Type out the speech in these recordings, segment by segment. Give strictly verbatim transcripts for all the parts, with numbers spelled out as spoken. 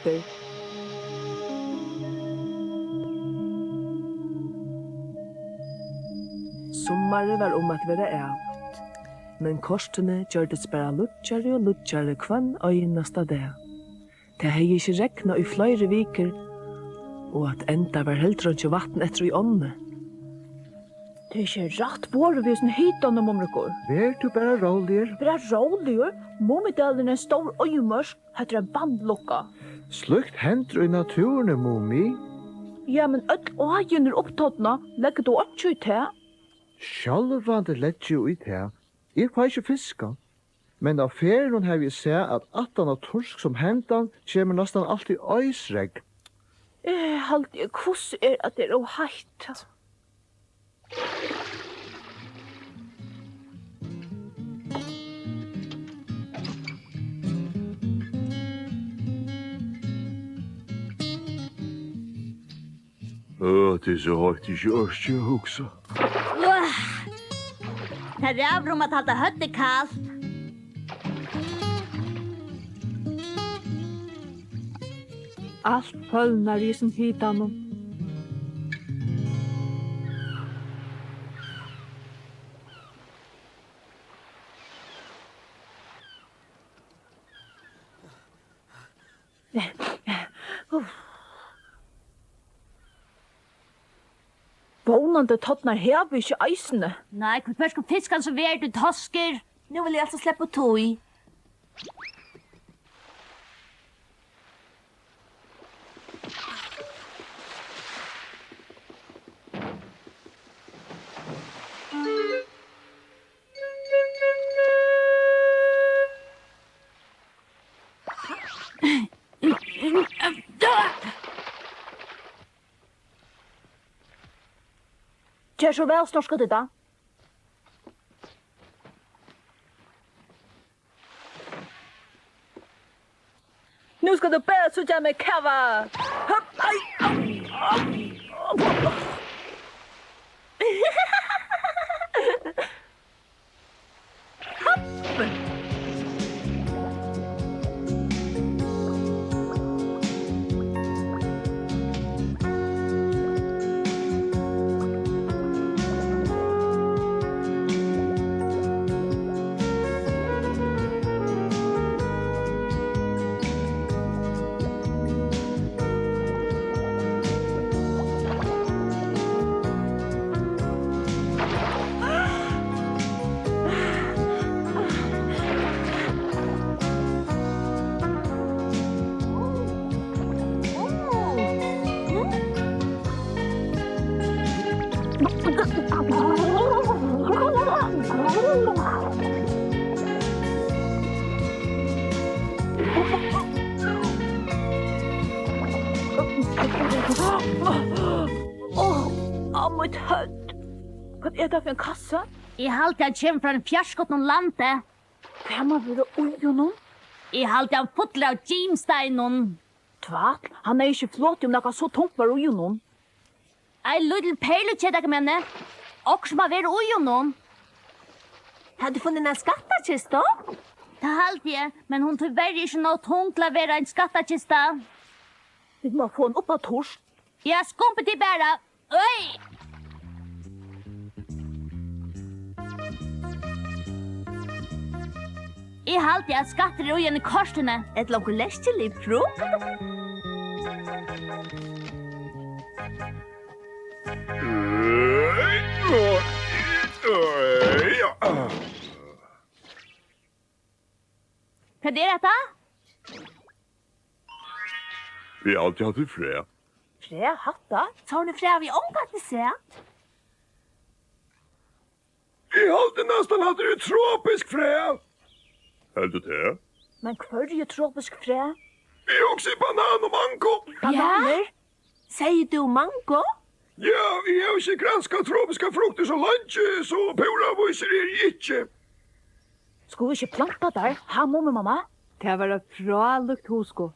aftur. Summarið var um at vera av, men kortini gjørdist bara lýggjari og lýggjari hvønn einasta dag. Tað hevði ikki regnað í fleiri vikur, og at enda var heldur einki vatn eftir í ánni. Tað er ikki rætt borið við hesum hitanum, Mumrikur. Ver tú bara róligur. Bara róligur? Mumidalurin er ein stór oyðimørk. Hetta er ein vanlukka. Slíkt hendir í náttúruni, Mumi. Ja, men øll áin er upptornað. Leggur tú einki í tað? Sjálvandi leggi eg í tað. Eg fái ikki fiskað. Men á ferðunum havi eg sæð, at aftan á turk sum hendan kemur næstan altíð oysregn. Eh, haldi eg, hvussu er, at tað er ov heitt. Ø, tað er so heitt, ikki orki at hugsa. Uah. Tað ræður um at halda høvdið kalt. Alt følnar í hesum hitanum. Vónandi tornar havið ikki eisini. Nei, hví fert tú fiskan so verður tú toskur? Nú vil eg altso sleppa út í. Ger so væl, Snorkudidda. Nú skal tú bara síggja meg kava. Hopp, ai, au, au, au. Áh, á mítt høvd. Hvat er tað fyri ein kassi? Eg haldi, hann kemur frá einum fjarskotnum landi. Hvat man vera í honum? Eg haldi, hann fullur av gimsteinum. Tvætl, hann hevði ikki flotið, um nakað so tungt var í honum. Ein lítil perluketa, kann eg meina. Okkurt má vera í honum. Hevur tú funnið eina skattakistu? Tað haldi eg, men hon tíverri er ikki nóg tung til at vera ein skattakista. Vit mugu fáa hana upp á turt. Ja, skumpið teg bara. Oj! Eg haldi, at skattur er í eini kortini. Ella onkur leskilig frukt? Hvat er hetta? Eg haldi, hatta er fræ. Fræ, hatta? Sovorðin fræ havi eg ongantíð sæð. Eg haldi næstan, hatta eru tropisk fræ. Heldur tað? Men hvørji tropisk fræ? Eg hugsi banan og mango. Bananir? Segði tú mango? Ja, eg havi ikki granskað tropiskar fruktir so leingi, so púra vísur eri eg ikki. Skulu vit ikki planta tær, ha, Mumimamma? Tað var eitt frálíkt hugskot.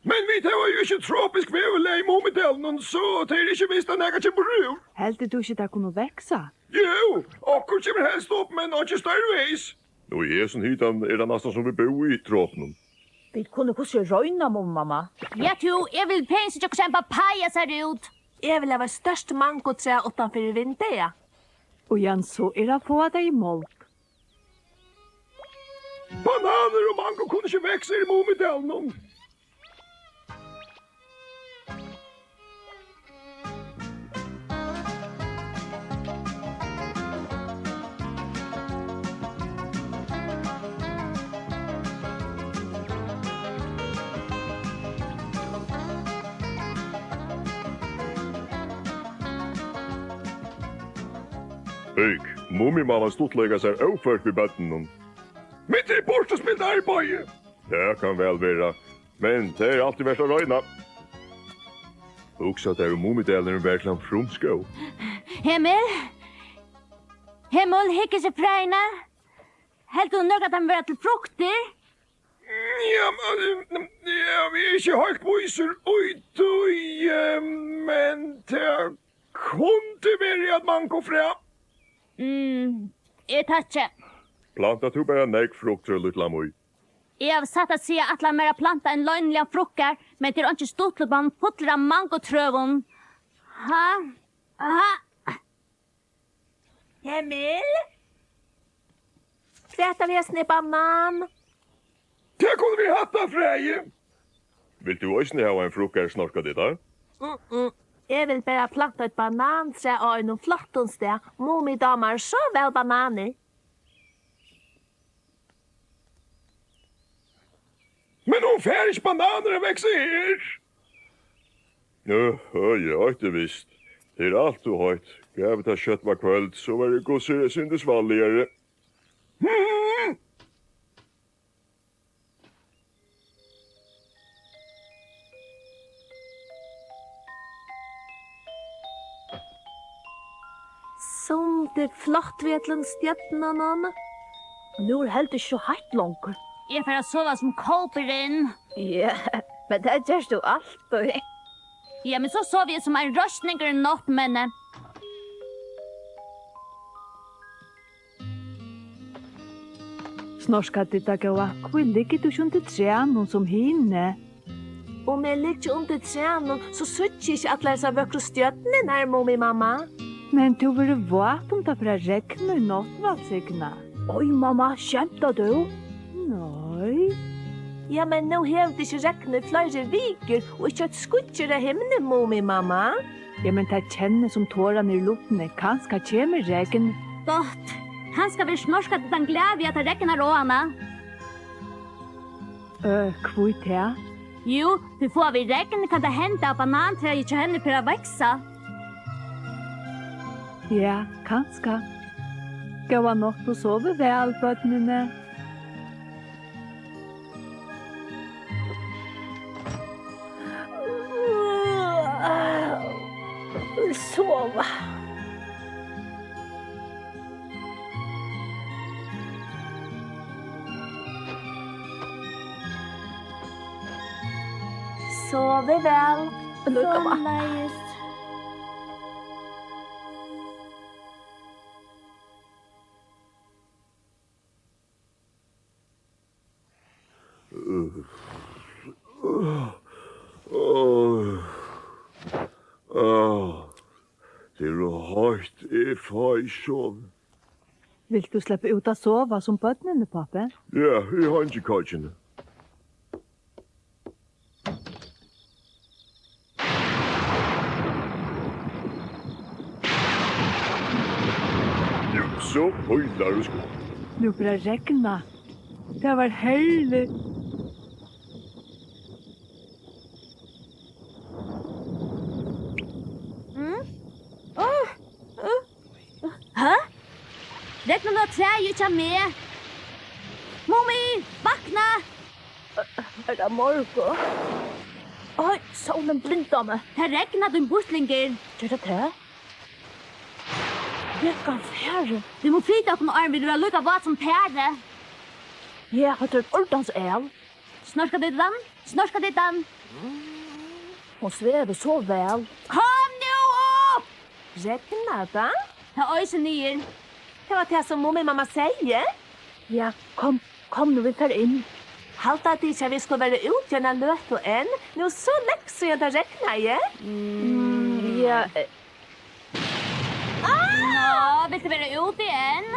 Men vit hava jú ikki tropisk veðurlag í Mumidalinum, so tað er ikki vist, at nakað kemur úr. Heldur tú ikki, tær kunnu vaksa? Jú, okkurt kemur helst upp, men einki stórvegis. Nú í hesum hitanum er tað næstan sum vit búðu í tropum. Vit kunnu hvussu er royna, Mummimamma. Ja, tú, eg vil fegin síggja, hvussu ein papaja sær út. Eg vil hava eitt stórt mangotræ uttan fyri vindeygað. Og Jan, so er at fáa tey í mold. Bananir og mango kunnu ikki vaksa her í Mummidalinum. Hygg, Mummimamma stuttleikar sær óført við børnunum. Men tað er burturspilt arbeiði. Tað kann væl vera, men tað er altíð vert at royna. Hugsa tær, um Mummidalurin var til ein frumskóg. Hemul? Hemul, hygg, hesi fræini. Heldur tú nøkur, at teir verða til fruktir? Ja, men, ja, eg eri ikki heilt vísur í tí, eh, men tað kundi verið eitt mangofræ. Mm, eg takki. Plantar tú bara nógv fruktir, lítla Mý? Eg havi satt at siga ætlað mær at planta ein loyniligan fruktgarð, men tað er einki stuttligt við einum fullum av mangotrøum. Ha? Ha? Hemul? Hvat av hesum er banan? Tað kundi verið hatta fræið. Vilt tú eisini hava ein fruktgarð, Snorkadidda? Mm-mm. Eg vil bara planta eitt banantræ á einum flottum stað. Mumi dámar so væl bananir. Men hon fær ikki bananir at vaksa her. Ø, ø, ja, eitt er vist. Tað er alt ov heitt. Gævi tað skjótt var kvøld, so var eg gussi eitt sindur svalligari. Hmm. Sum tað er flott við øllum stjørnunum. Og nú er heldur ikki so heitt longur. Eg fari at sova sum kópurin. Ja, men tað gert tú altíð. Ja, men so sovi eg sum ein roysningur í nátt, men, eh, Snorkadidda góða, hví liggur tú ikki undir trænum sum hini? Um eg liggi undir trænum, so síggi eg ikki allar hesar vøkru stjørnurnar, Mumimamma. Men tú verður vát um tað fer at regna í nátt, Valsigna. Oj, mamma, skemtar tú? Nei. Ja, men nú hevur tað ikki regnað í fleiri vikur, og ikki eitt skýggj er á himni, Mumimamma. Ja, men tað kennist sum toran er í luftini. Kanska kemur regn. Gott. Kanska verður Snorkadiddan glað við, at tað regnar á hana. Ø, hví tað? Jú, tí fáa vit regn, kann tað henda, at banantræið hjá henni fer at vaksa. Ja, kanska. Góða nátt og sovið væl, børnini. Sova. Sovið væl. Líka væl. Somuleiðis. Tað er ov heitt, eg fái ikki sovið. Vilt tú sleppa út at sova sum børnini, pápi? Ja, í heingikøkinum. Jú, so pílar og skot. Nú fer at regna. Tað var herligt. Mm? Áh, áh, áh. Hæ? Regnar nú á træið hjá mær? Mumi, vakna! Er tað morgun? Oj, sólin blindar meg. Tað regnar, tín býttlingur. Ger tað tað? Eg kann fara. Vit mugu flyta okkum, áðrenn vit verða líka vát sum parið. Ja, hatta er eitt ordans æl. Snorkadiddan, Snorkadiddan. Hon svevur so væl. Kom nú upp! Regnar tað? Tað øsir niður. Tað var tað, sum Mumimamma segði. Ja, kom, kom nú, vit fara inn. Halda tit ikki, at vit skulu vera úti eina løtu enn? Nú so langt síðan tað regnaði. Mm, ja, eh. Nå, vilt tú vera úti enn?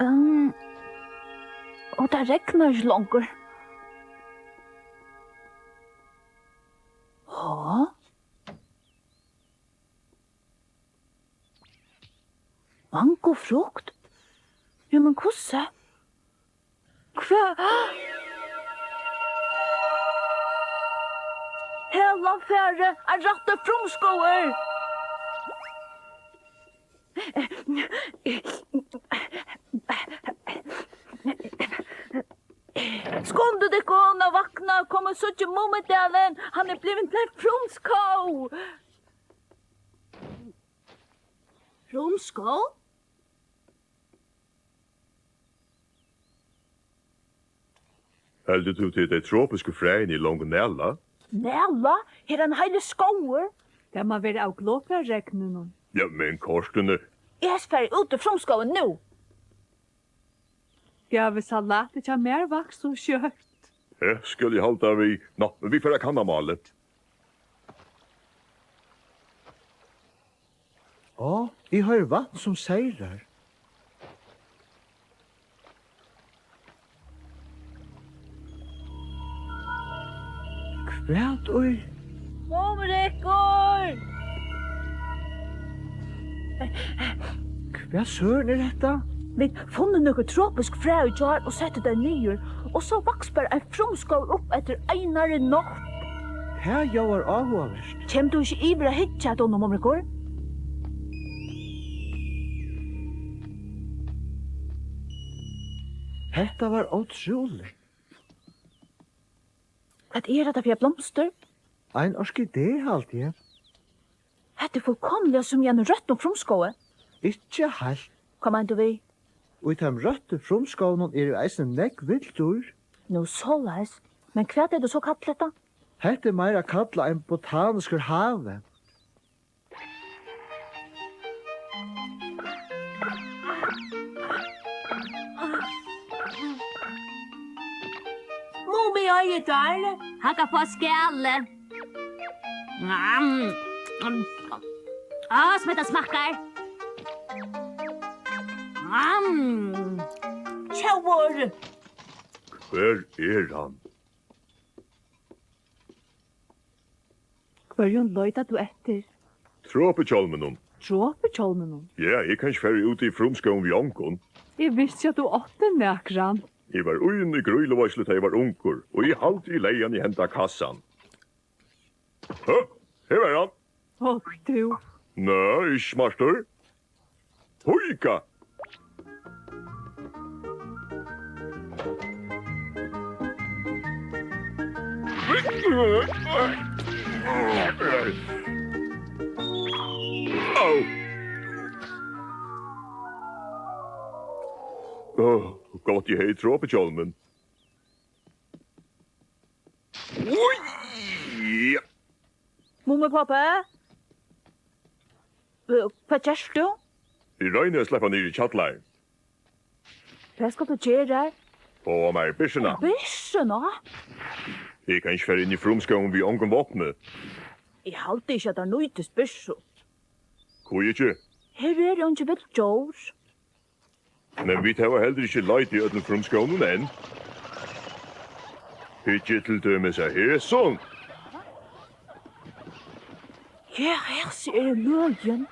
Um, og tað regnar ikki longur. Ha? Mangofrukt? Ja, men hvussu? Hvat? Hella fari, ein rættur frumskógur! Skundið tykkum at vakna, komið og síggið Mumidalin, hann er blivin til ein frumskóg! Frumskóg? Heldur tú, tað er tey tropisku fræini í longu nala? Nala? Her er ein heilur skógur. Tað má vera av glopraregninum. Ja, men kortini. Eg skal fara út í frumskógin nú. Gævi salatið hjá mær vaks so skjótt. Tað skal eg halda við. Ná, vit fara at kanna málið. Á, eg hoyri vatn sum seyrar. Hvat í? Mumrikur! Hvat søren er hetta? Vit funnu nøkur tropisk fræ í gjár og settu tey niður, og so vaks bara ein frumskógur upp eftir einari nátt. Tað ljóðar áhugavert. Kemur tú ikki yvir at hyggja at honum, Mumrikur? Hetta var ótrúligt. Hvat er hetta fyri eitt blomstur? Ein orkidé, haldi eg. Hetta er fullkomiliga sum í einum røttum frumskógi. Ikki heilt. Hvat meinar tú við? Í teimum røttu frumskógunum eru eisini nógv vill dýr. Nú, soleiðis. Men hvat er tað so kallað hetta? Hetta er meira kallað ein botaniskur havi. Mumi, eigur tær? Hann kann fáa skalið. Mm. Á, sum hetta smakkar. Mm. Tjóvur. Hvar er hann? Hvørjum leitar tú eftir? Tropihjálminum. Tropihjálminum? Ja, eg kann ikki fara út í frumskógin við ongum. Eg visti, at tú átti nakran. Eg var í eini grýluveitslu, tá eg var ungur, og eg haldi, eg legði hann í henda kassan. Hø, her var hann. Áh, tú. Nei, ikki smartur. Híka! Au! Áh, gott, eg hevði tropihjálmin. Oj! Mummi, pápi? Øh, hvat gert tú? Eg royni at sleppa niður í kjallaran. Hvat skalt tú gera? Fáa mær byrsuna. Byrsuna? Eg kann ikki fara inn í frumskógin við ongum vápni. Eg haldi ikki, at tað nýtist byrsu. Hví ikki? Her eru eingi vill djór. Men vit hava heldur ikki leitað í øllum frumskógunum enn. Hyggið til dømis at hesum. Ja, hesi eru løgin.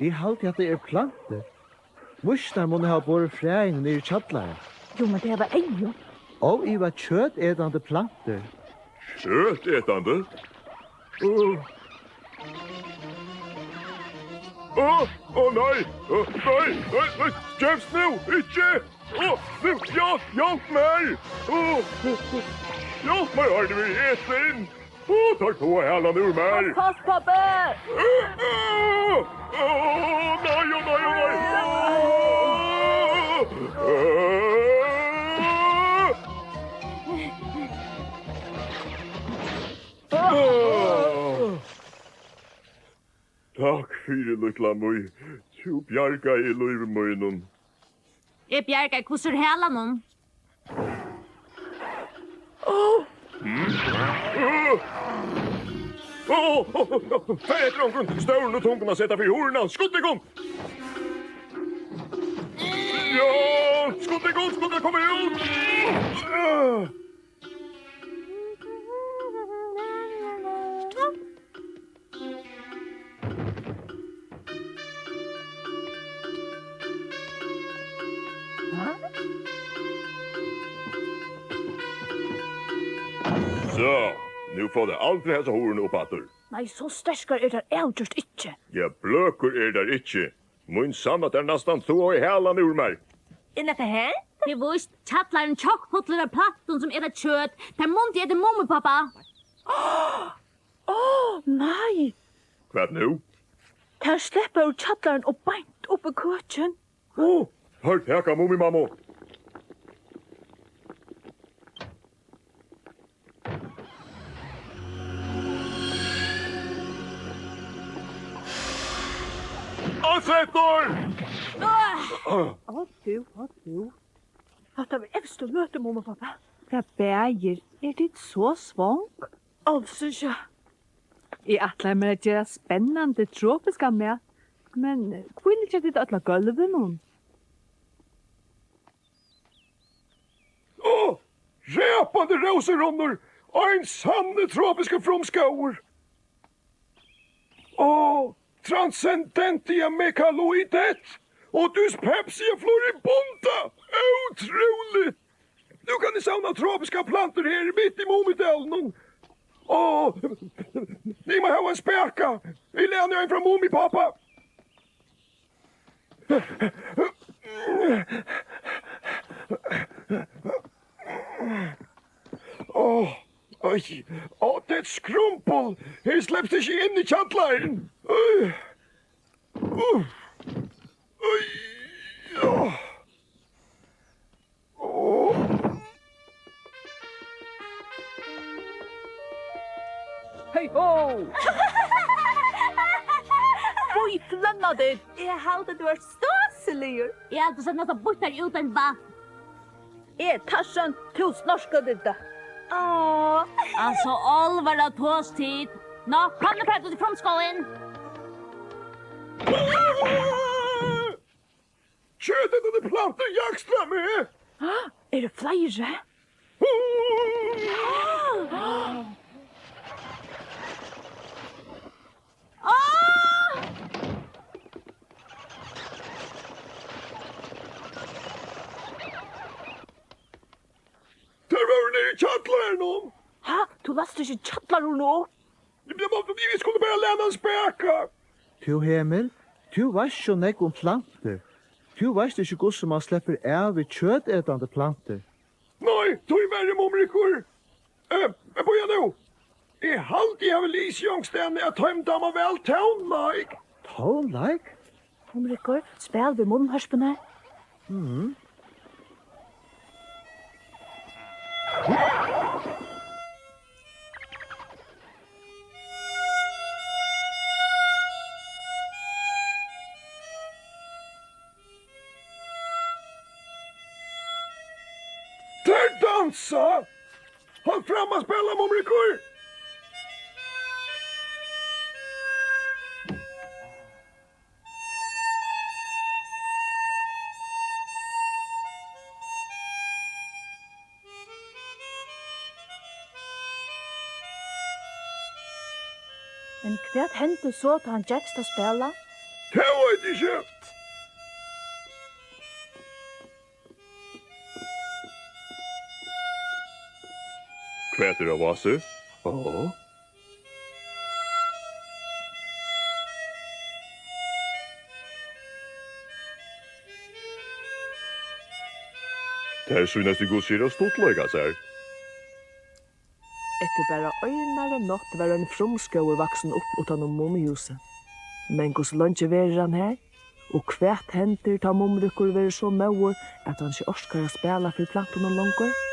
Eg haldi, at tað eru plantur. Mýsnar munnu hava borið fræini niður í kjallaran. Jú, men tey hava eygu. Óivað kjøtetandi plantur. Kjøtetandi? Ó, ó, ó, nei! Ó, nei, nei, nei! Gevst nú! Ikki! Ó, nú, hjálp, hjálp mær! Ó, ó, ó, hjálp mær, Arne, vit eru etin! Ó, teir toga halan úr mær! Pass, pass, pápi! Ó, ó, ó, nei, ó, nei, ó, nei! Ó, ó, ó. Takk fyri, lítla Mý. Tú bjargaði lívi mínum. Eg bjargaði hvussu er halanum. Ó! Ó, ó, ó, ó, far eftir onkrum stórum og tungum at seta fyri hurðina. Skund tykkum! Ja, skund tykkum, skund tykkum, kom út! So, nú fáa tey aldri hesa hurðina upp aftur. Nei, so sterkar eru tær avgjørt ikki. Ja, bløkur eru tær ikki. Mín sanna, tær næstan togaðu halan úr mær. Er nakað hent? Tað er víst, kjallarin tjokkfullur av plantum sum eta kjøt. Tær mundu etið Mumipápa. Ó, nei! Hvat nú? Tær sleppa úr kjallaranum og beint upp í køkin. Ó, teir taka Mumimammu. Aftur! Á, tú, á, tú. Hatta var evstu løtu, Mumipápi. Tað bagir. Eru tit so svong? Als ikki. Eg ætlaði mær at gera spennandi tropiskan mat, men hví liggja tit øll á gólvinum? Ó, reypandi rósurunnur, ein sannur tropiskur frumskógur. Ó, Transcendentia mecaloidet og Dyspepsia floribunda. Ótrúligt! Nú kann eg savna tropiskar plantur her mitt í Mumidalinum. Ó, eg má hava ein spaka. Eg læni ein frá Mumipápa. Ó, oj, ó, tað er skrumpul. Her slepst ikki inn í kjallaran. Ó, ó, ó. Hey ho! Hví flenna tit? Eg haldi, tú ert stásiligur. Eg haldi, tú sært næstan býttari út enn vatn. Eg, Tarzan, tú snorkudidda. Áh. Altso, álvara tos tit. Nú, kom nú bara út í frumskógin. Kjøtetandi plantur jakstra meg! Eru fleiri? Tær vóru niðri í kjallaranum. Ha? Tú læsti ikki kjallarahurðina upp? Vit skuldu bara læna ein spaka. Tú, Hemil, tú veitst so nógv um plantur. Tú veitst ikki, hvussu mann sleppur av við kjøtetandi plantur. Nei, tíverri, Mumrikur. Eh, men bíða nú. Eg haldi, eg havi lisið onkustaðni, at teimum dámar væl tónleik. Tónleik? Mumrikur, spæl við munnhørpuna. Mhm. Tær dansa! Halt fram at spæla, Mumrikur! Men hvat hendi so, tá hann gekst at spæla? Tað veit eg ikki. Betur av vasi. Áh. Tær sýnast í Guds skyr at stuttleika sær. Eftir bara einari nátt var ein frumskógur vaksin upp uttan um Mumihúsið. Men hvussu leingi verður hann har? Og hvat hendir, tá Mumrikur verður so móður, at hann ikki orkar at spæla fyri plantunum longur?